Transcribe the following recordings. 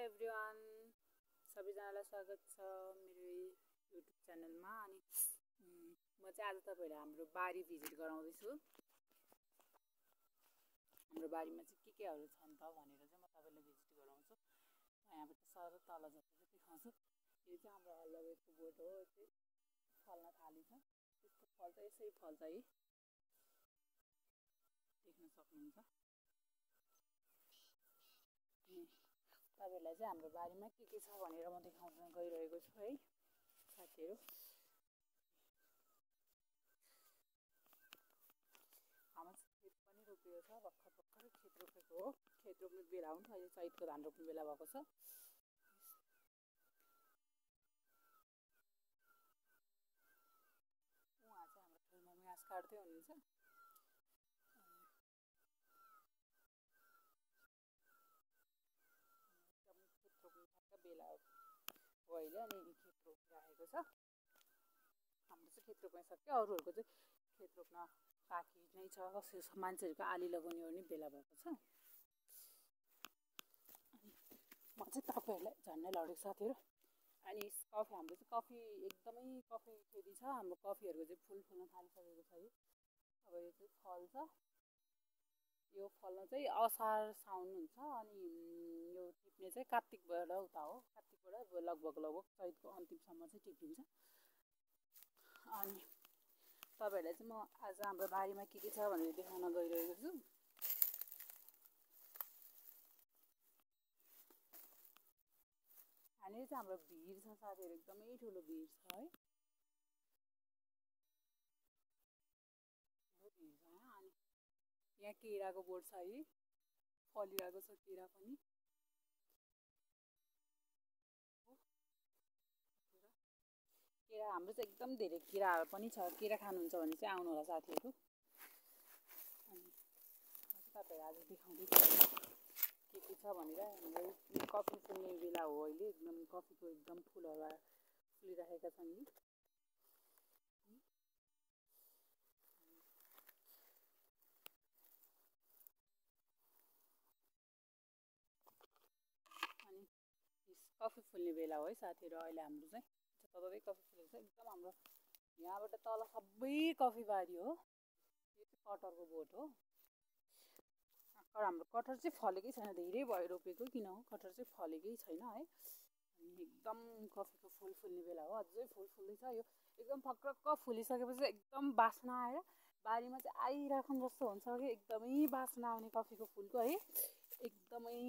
Everyone, सबैजनालाई स्वागत छ मेरो युट्युब च्यानलमा। अनि म चाहिँ आज तपाईहरुलाई हाम्रो बारी भिजिट गराउँदैछु। हाम्रो बारीमा चाहिँ केहरू छन् त भनेर चाहिँ म तपाईलाई भिजिट गराउँछु। यहाँबाट सर तल झर्दै देखाउँछु। यो चाहिँ हाम्रो हल्लावेको बोट हो। यो चाहिँ फल्न थालेछ। यसको फल चाहिँ यसै फल्छ है, देख्न सक्नुहुन्छ। तपाईहरुलाई चाहिँ हाम्रो बारीमा के छ भनेर म देखाउन गइरहेको छु है साथीहरु। हाम्रो खेत पनि रोपेको छ, भर्खर खेत रोपेको हो। खेत रोप्ने बेला हो नि त, अहिले चैतको धान रोप्ने बेला भएको छ। उहाँ चाहिँ हाम्रो ठुलो मम्मी घाँस काट्दै हुनुहुन्छ। खेत रोप्ने ठ्याक्क बेला हो अहिले, अनि खेत रोपिरहेको छ। हाम्रो चाहिँ खेत रोप्न सक्यो, अरूहरूको चाहिँ खेत रोप्न बाँकी नै छ। कसै मान्छेहरूको आली लगाउने ओर्ने बेला भएको छ। अनि म चाहिँ तपाईहरुलाई झन्नै लडेको साथीहरु। अनि कफी, हाम्रो चाहिँ कफी एकदमै कफी खेती छ। हाम्रो कफीहरूको चाहिँ फुल फुल्न थालिसकेको छ है। अब यो चाहिँ फल्छ। यो फल्न चाहिँ असार साउन हुन्छ। अनि यो टिप्ने चाहिँ कार्तिकबाट उता हो। कार्तिकबाट लगभग चैतको अन्तिमसम्म चाहिँ टिपिन्छ। अनि तपाईहरुलाई चाहिँ म आज हाम्रो बारीमा के छ भनेर देखाउन गइरहेको छु। यहाँनिर चाहिँ हाम्रो भिर छ साथीहरु, एकदमै ठुलो भिर छ है। ठुलो भिर छ यहाँ। अनि यहाँ केराको बोट छ है, फलिरहेको छ केरा पनि। केरा हाम्रो चाहिँ एकदम धेरै केराहरू पनि छ। केरा खानुहुन्छ भने चाहिँ आउनु होला साथीहरु। अनि तपाईहरुलाई आज देखाउँदैछु के छ भनेर। हाम्रो कफी फुल्ने बेला हो अहिले। एकदम कफीको एकदम फुलहरू फुलिरहेका छन्। अनि कफी फुल्ने बेला हो है साथीहरु अहिले हाम्रो चाहिँ। जताततै कफी फुलेको छ एकदम। हाम्रो यहाँबाट तल सबै कफी बारी हो। यो चाहिँ कटहरको बोट हो। हाम्रो कटहर चाहिँ फलेकै छैन, धेरै भयो रोपेको, किन हो कटहर चाहिँ फलेकै छैन है। अनि एकदम कफीको फुल फुल्ने बेला हो। अझै फुल फुल्दैछ। यो एकदम फक्रक्क फुलिसकेपछि एकदम बास्ना आएर बारीमा चाहिँ आइराखौँ जस्तो हुन्छ कि एकदमै बास्ना आउने कफीको फुलको है, एकदमै।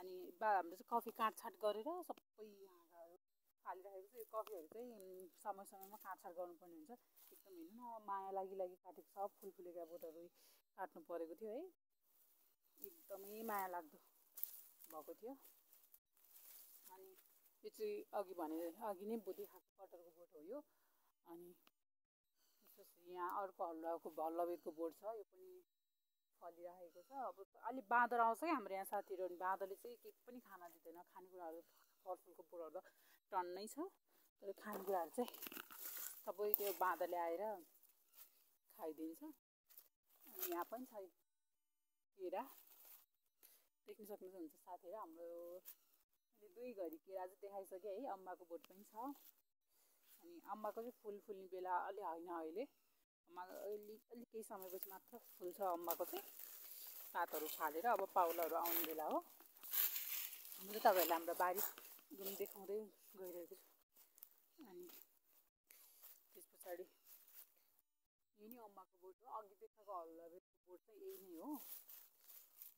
अनि हाम्रो चाहिँ कफी काटछाट गरेर सबै यहाँ फालिराखेको छ। यो कफीहरू चाहिँ समय समयमा काटछाट गर्नुपर्ने हुन्छ। एकदम हेर्नु न, माया लागि काटेको छ। फुल फुलेका बोटहरू काट्नु परेको थियो है, एकदमै माया लाग्दो भएको थियो। अनि यो चाहिँ अघि नै देखाएको कटहरको बोट हो यो। अनि यहाँ अर्को हल्लावेको बोट छ, यो पनि फलिरहेको छ। अब अलि बाँदर आउँछ क्या हाम्रो यहाँ साथीहरु। अनि बाँदरले चाहिँ केही पनि खान दिँदैन। खानेकुराहरू फलफुलको बोटहरू त टन्नै छ, तर खानेकुराहरू चाहिँ सबै त्यो बाँदरले आएर खाइदिन्छ। अनि यहाँ पनि छ केरा, देख्न सक्नुहुन्छ साथीहरु। हाम्रो दुई घडी केरा चाहिँ देखाइसक्यो है। अम्बाको बोट पनि छ। अनि अम्बाको चाहिँ फुल फुल्ने बेला अलि होइन अहिले। अम्बाको अलि केही समयपछि मात्र फुल्छ अम्बाको चाहिँ। पातहरू फालेर अब पाउलाहरू आउने बेला हो। म चाहिँ तपाईहरुलाई हाम्रो बारी देखाउँदै गइरहेको छु। अनि त्यस पछाडि यही नै अम्बाको बोट हो। अघि देखाएको हल्लावेको बोट चाहिँ यही नै हो।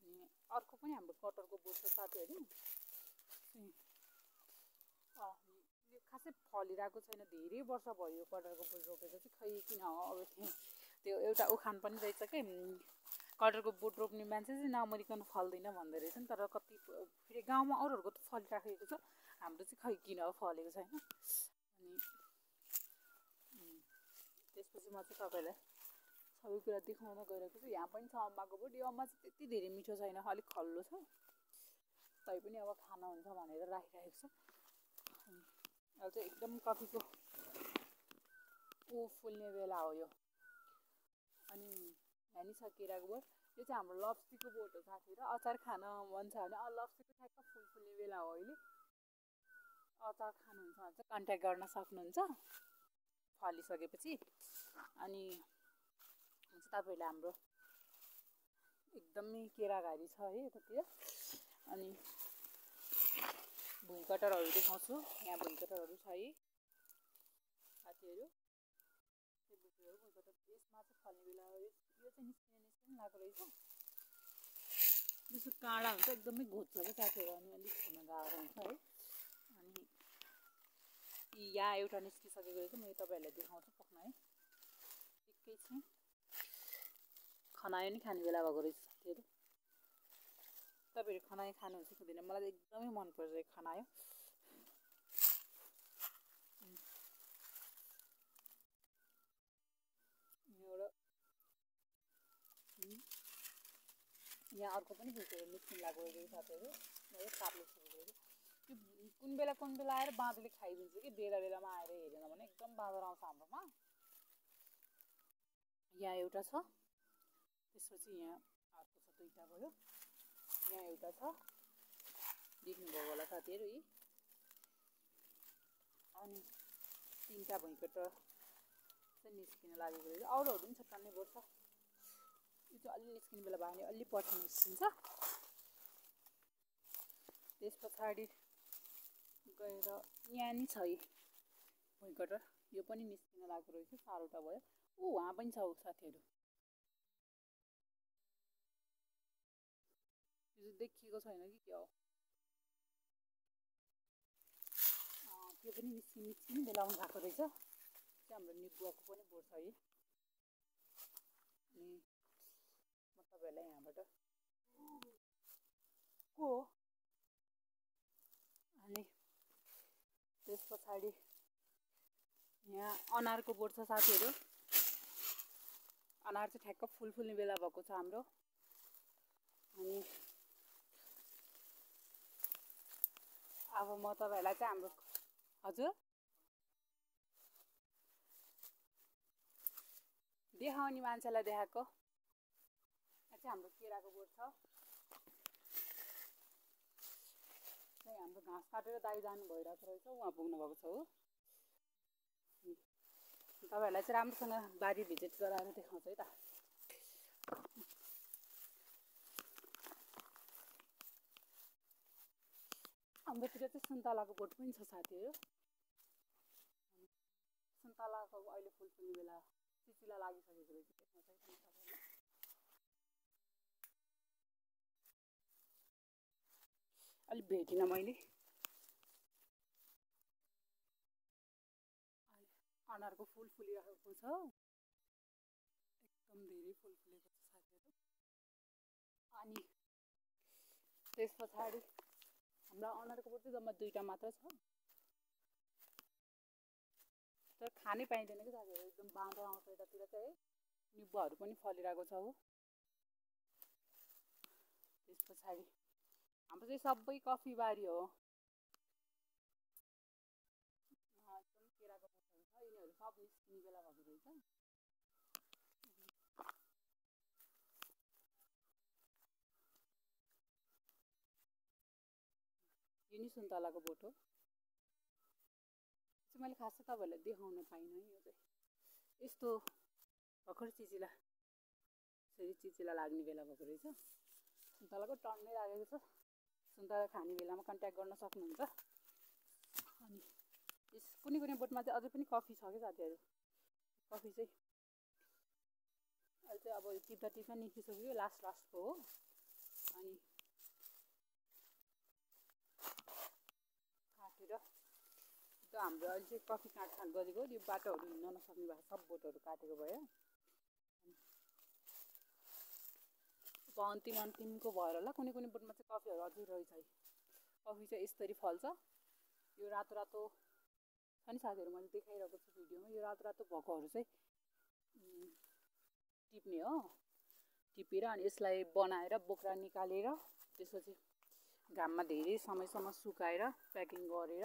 अनि अर्को पनि हाम्रो कटहरको बोट छ साथीहरु। यो खासै फलिरहेको छैन, धेरै वर्ष भयो कटहरको बोट रोपेको चाहिँ। खै किन हो, अब त्यो एउटा उखान पनि रहेछ कि कटहरको बोट रोप्ने मान्छे चाहिँ नमरिकन फल्दैन भन्दो रहेछ नि। तर कति फेरि गाउँमा अरूहरूको त फलिराखेको छ, हाम्रो चाहिँ खै किन हो फलेको छैन। अनि त्यसपछि म चाहिँ तपाईहरुलाई सबै कुरा देखाउन गइरहेको छु। यहाँ पनि छ अम्बाको बोट। यो अम्बा चाहिँ त्यति धेरै मिठो छैन, अलिक खल्लो छ। तै पनि अब खानुहुन्छ भनेर राखिरहेको छ। अहिले चाहिँ एकदम कफीको फुल्ने बेला हो यो। अनि यहाँ नि छ केराको बोट। यो चाहिँ हाम्रो लप्सीको बोट हो साथीहरू। अचार खान मन छ भने लप्सीको ठ्याक्क फुल फुल्ने बेला हो अहिले। अचार खानुहुन्छ भने चाहिँ कन्ट्याक्ट गर्न सक्नुहुन्छ फलिसकेपछि। अनि तपाईँहरूले हाम्रो एकदमै केराघारी छ है यतातिर। अनि भुइँकटरहरू देखाउँछु। यहाँ भुइँकटरहरू छ है साथीहरू। भुइँकटर यसमा चाहिँ फल्ने बेला हो। यो चाहिँ निस्किन लागेको रहेछ। जस्तो काँडा हुन्छ एकदमै घोच्छ क्या साथीहरू। अनि अलिक खान गाह्रो हुन्छ है। अनि यहाँ एउटा निस्किसकेको रहेछ। म तपाईँहरूलाई देखाउँछु पक्न है। एकैछिन खनायो नि खाने बेला भएको रहेछ साथीहरू। तपाईँहरू खनायो खानुहुन्छ कि हुँदैन? मलाई एकदमै मनपर्छ खनायो। यहाँ अर्को पनि भुइँकटर निस्किन लागेको रहेछ साथीहरू। काप्ले छोडेको रहेछ। त्यो कुन बेला आएर बाँदरले खाइदिन्छ कि बेलामा आएर हेरेन भने एकदम बाँदर आउँछ हाम्रोमा। यहाँ एउटा छ। त्यसपछि यहाँ अर्को छ। दुईवटा भयो। यहाँ एउटा छ। देख्नुभयो होला साथीहरू यी। अनि 3टा भुइँकटर चाहिँ निस्किन लागेको रहेछ। अरूहरू पनि छ टन्नै बोट छ। यो चाहिँ अलि निस्किने बेला भयो भने अलि पछि निस्किन्छ। त्यस पछाडि गएर यहाँ नि छ भुइँकटर। यो पनि निस्किन लागेको रहेछ। 4वटा भयो। वहाँ पनि छ साथीहरू। यो देखिएको छैन कि के हो। त्यो पनि निस्किने बेलामा भएको रहेछ। चाहिँ हाम्रो निबुवाको पनि बोट छ है। अनि म तपाईँहरूलाई यहाँबाट को हो। अनि त्यस पछाडि यहाँ अनारको बोट छ साथीहरू। अनार चाहिँ ठ्याक्क फुल फुल्ने बेला भएको छ हाम्रो। अनि अब म तपाईँहरूलाई चाहिँ हाम्रो हजुर देखाउने मान्छेलाई देखाएको। यहाँ चाहिँ हाम्रो केराको बोट छ। हाम्रो घाँस काटेर दाइ जानु भइरहेको रहेछ। उहाँ पुग्नु भएको छ हो। तपाईँहरूलाई चाहिँ राम्रोसँग बारी भिजिट गराएर देखाउँछ है त। हाम्रोतिर चाहिँ सुन्तलाको बोट पनि छ साथीहरू। सुन्तलाको अहिले फुल फुल्ने बेला चिचिला लागिसकेको रहेछ। त्यसमा चाहिँ अलिक भेटिनँ मैले। अनारको फुल फुलिरहेको छ। एकदम धेरै फुल फुलेको छ साथीहरू। अनि त्यस पछाडि हाम्रो अनारको बोट चाहिँ जम्मा 2टा मात्र छ। तर खानै पाइँदैन कि साथीहरू। एकदम बाँदर आउँछ यतातिर चाहिँ है। निबुवाहरू पनि फलिरहेको छ हो। त्यस पछाडि हाम्रो चाहिँ सबै कफी बारी हो। एकदम केराको बोटहरू छ। यिनीहरू सब निस्किने बेला भएको रहेछ। यो नि सुन्तलाको बोट हो। चाहिँ मैले खासै तपाईँहरूलाई देखाउन पाइनँ है। यो चाहिँ यस्तो भर्खर चिचिला लाग्ने बेला भएको रहेछ। सुन्तलाको टन्नै लागेको छ। सुन्तला खाने बेलामा कन्ट्याक्ट गर्न सक्नुहुन्छ। अनि यस कुनै बोटमा चाहिँ अझै पनि कफी छ कि साथीहरू। कफी चाहिँ अहिले चाहिँ अब टिप्दा निस्किसक्यो। लास्टको हो। अनि काटेर त हाम्रो अहिले चाहिँ कफी काटछाट गरेको। यो बाटोहरू हिँड्न नसक्ने भएको सब बोटहरू काटेको भयो। अब अन्तिमको भएर होला। कुनै बोटमा चाहिँ कफीहरू अझै रहेछ है। कफी चाहिँ यसरी फल्छ। यो रातो छ नि साथीहरू। मैले देखाइरहेको छु भिडियोमा। यो रातो भएकोहरू चाहिँ टिप्ने हो। टिपेर अनि यसलाई बनाएर बोक्रा निकालेर त्यसपछि घाममा धेरै समयसम्म सुकाएर प्याकिङ गरेर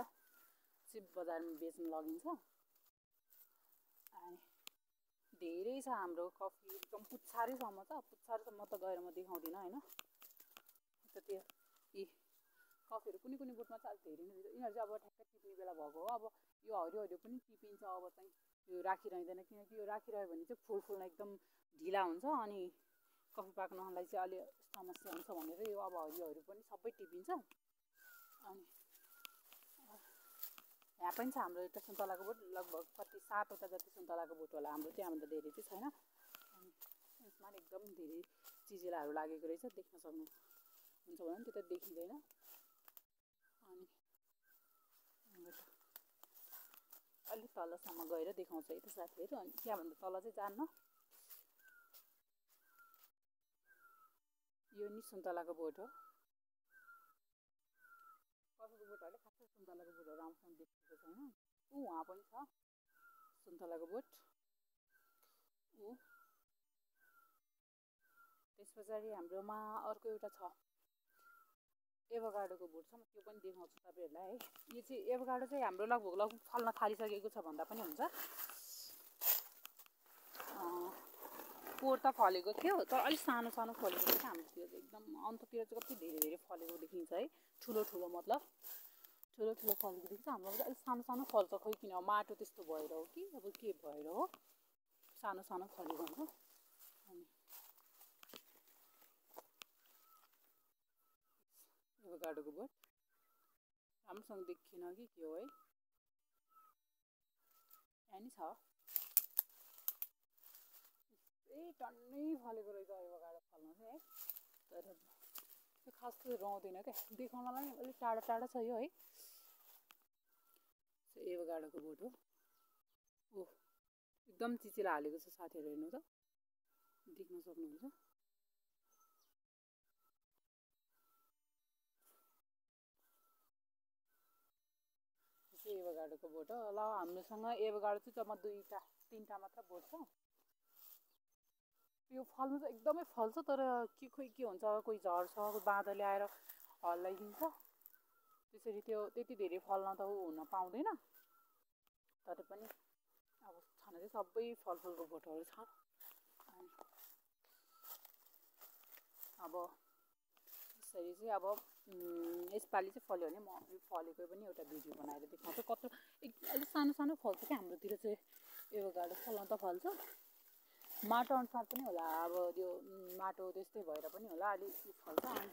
चाहिँ बजारमा बेच्न लगिन्छ। अनि धेरै छ हाम्रो कफी एकदम पुच्छारैसम्म छ। पुच्छारसम्म त गएर म देखाउँदिनँ होइन। त्यो यी कफीहरू कुनै बोटमा चाहिँ धेरै नै यिनीहरू चाहिँ अब ठ्याक्कै टिप्ने बेला भएको हो। अब यो हरियो पनि टिपिन्छ अब चाहिँ यो राखिरहँदैन, किनकि यो राखिरह्यो भने चाहिँ फुल्न एकदम ढिला हुन्छ अनि कफी पाक्नलाई चाहिँ अलि समस्या हुन्छ भनेर यो अब हरियोहरू पनि सबै टिपिन्छ। अनि यहाँ पनि छ हाम्रो एउटा सुन्तलाको बोट, लगभग कति 7वटा जति सुन्तलाको बोट होला हाम्रो, त्यहाँभन्दा धेरै चाहिँ छैन। अनि यसमा एकदम धेरै चिजिलाहरू लागेको रहेछ, देख्न सक्नुहुन्छ भने त्यो त देखिँदैन। अनि अलिक तलसम्म गएर देखाउँछ है त साथीहरू। अनि त्यहाँभन्दा तल चाहिँ जान्न। यो नि सुन्तलाको बोट हो। कफीको बोटहरूले खासै सुन्तलाको बोटहरू राम्रोसँग देखेको छैन। उहाँ पनि छ सुन्तलाको बोट। त्यस पछाडि हाम्रोमा अर्को एउटा छ एभोकाडोको बोट छ। म त्यो पनि देखाउँछु तपाईँहरूलाई है। यो चाहिँ एभोकाडो चाहिँ हाम्रो लगभग फल्न थालिसकेको छ भन्दा पनि हुन्छ। पोहोर त फलेको थियो तर अलिक सानो सानो फलेको थियो हाम्रोतिर चाहिँ, एकदम अन्ततिर चाहिँ कति धेरै फलेको देखिन्छ है। ठुलो मतलब ठुलो फलेको देखिन्छ। हाम्रो चाहिँ अलिक सानो सानो फल्छ, खोइ किन माटो त्यस्तो भएर हो कि अब के भएर हो, सानो फलेको हुन्छ। अनि एभोकाडोको बोट राम्रोसँग देखिएन कि के हो है। यहाँ नि छ टन्नै फलेको रहेछ एभोकाडो फल्न चाहिँ है। तर त्यो खास त्यो रहँदैन क्या, देखाउनलाई नि अलिक टाढा छ यो है। एभोकाडोको बोट हो। एकदम चिचिला हालेको छ साथीहरू, हेर्नु त देख्न सक्नुहुन्छ। एभोकाडोको बोट हो। ल हाम्रोसँग एभोकाडो चाहिँ जम्मा 2-3टा मात्र बोट छ। यो फल्नु चाहिँ एकदमै फल्छ, तर खोइ के हुन्छ, कोही झर्छ, कोही बाँदरले आएर हल्लाइदिन्छ। त्यसरी त्यो त्यति धेरै फल्न त हुन पाउँदैन। तर पनि अब छन चाहिँ सबै फलफुलको बोटहरू छ। अब यसरी चाहिँ अब यसपालि चाहिँ फल्यो भने म फलेको पनि एउटा भिडियो बनाएर देखाउँछु। कत्रो अलिक सानो फल्छ क्या हाम्रोतिर चाहिँ एभोकाडो। फल्न त फल्छ, माटो अनुसार पनि होला, अब त्यो माटो त्यस्तै भएर पनि होला अलिक फल्छ अनि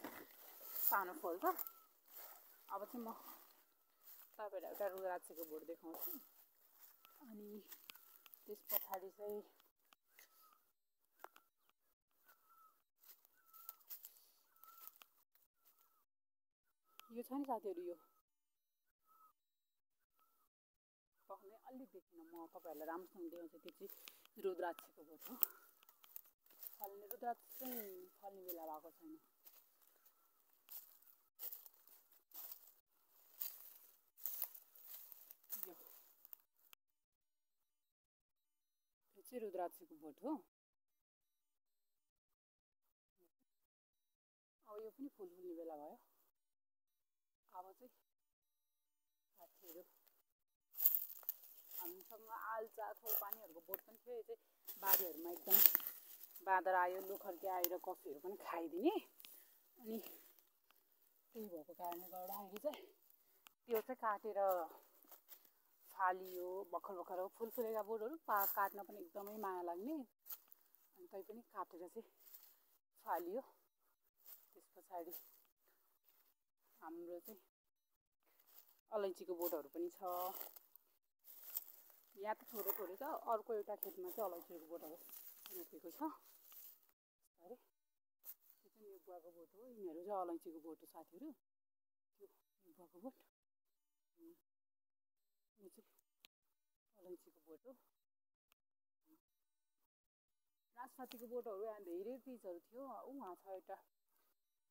सानो फल्छ। अब चाहिँ म तपाईँहरूलाई एउटा रुद्राक्षको बोट देखाउँछु। अनि त्यस पछाडि चाहिँ यो छ नि साथीहरू, यो पक्नै अलिक देखिन, म तपाईँहरूलाई राम्रोसँग देखाउँछु। त्यो चाहिँ रुद्राक्षको बोट हो। फल्ने रुद्राक्ष चाहिँ फल्ने बेला भएको छैन। यो चाहिँ रुद्राक्षको बोट हो। अब यो पनि फुल्ने बेला भयो। अब चाहिँ साथीहरू हामीसँग आल्चा थोपानीहरूको बोट पनि थियो। यो चाहिँ बारीहरूमा एकदम बाँदर आयो, लुखर्के आएर कफीहरू पनि खाइदिने। अनि त्यही भएको कारणले गर्दाखेरि चाहिँ त्यो चाहिँ काटेर फालियो। भर्खर फुलेका बोटहरू काट्न पनि एकदमै माया लाग्ने, अनि तै पनि काटेर चाहिँ फालियो। त्यस पछाडि हाम्रो चाहिँ अलैँचीको बोटहरू पनि छ। यहाँ त थोरै छ, अर्को एउटा खेतमा चाहिँ अलैँचीको बोटहरू रोपेको छ। अरे त्यो चाहिँ नेउपाको बोट हो। यिनीहरू चाहिँ अलैँचीको बोट हो साथीहरू। त्यो नेउपाको बोट, यो चाहिँ अलैँचीको बोट हो। नासपातीको बोटहरू यहाँ धेरै चिजहरू थियो। उहाँ छ एउटा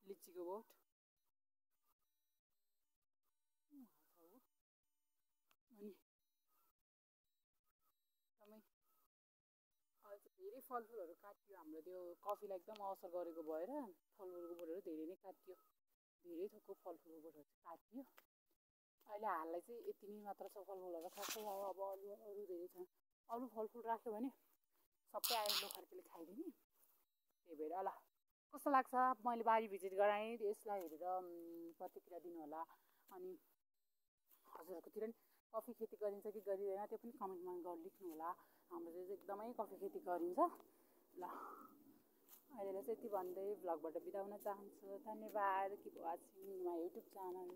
लिचीको बोट। अनि एकदमै धेरै फलफुलहरू काटियो हाम्रो, त्यो कफीलाई एकदम असर गरेको भएर फलफुलको बोटहरू धेरै नै काटियो। धेरै थोकको फलफुलको बोटहरू चाहिँ काटियो। अहिले हाललाई चाहिँ यति नै मात्र छ फलफुलहरू, खासै अब अरू धेरै छ। अरू फलफुल राख्यो भने सबै आएर लोखर्केले खाइदिने। त्यही भएर ल कस्तो लाग्छ मैले बारी भिजिट गराएँ यसलाई हेरेर प्रतिक्रिया दिनु होला। अनि हजुरहरूकोतिर नि कफी खेती गरिन्छ कि गरिँदैन त्यो पनि कमेन्टमा लेख्नु होला। हाम्रो चाहिँ एकदमै कफी खेती गरिन्छ। ल अहिलेलाई चाहिँ यति भन्दै भ्लगबाट बिदा हुन चाहन्छु। धन्यवाद। Keep watching my YouTube channel.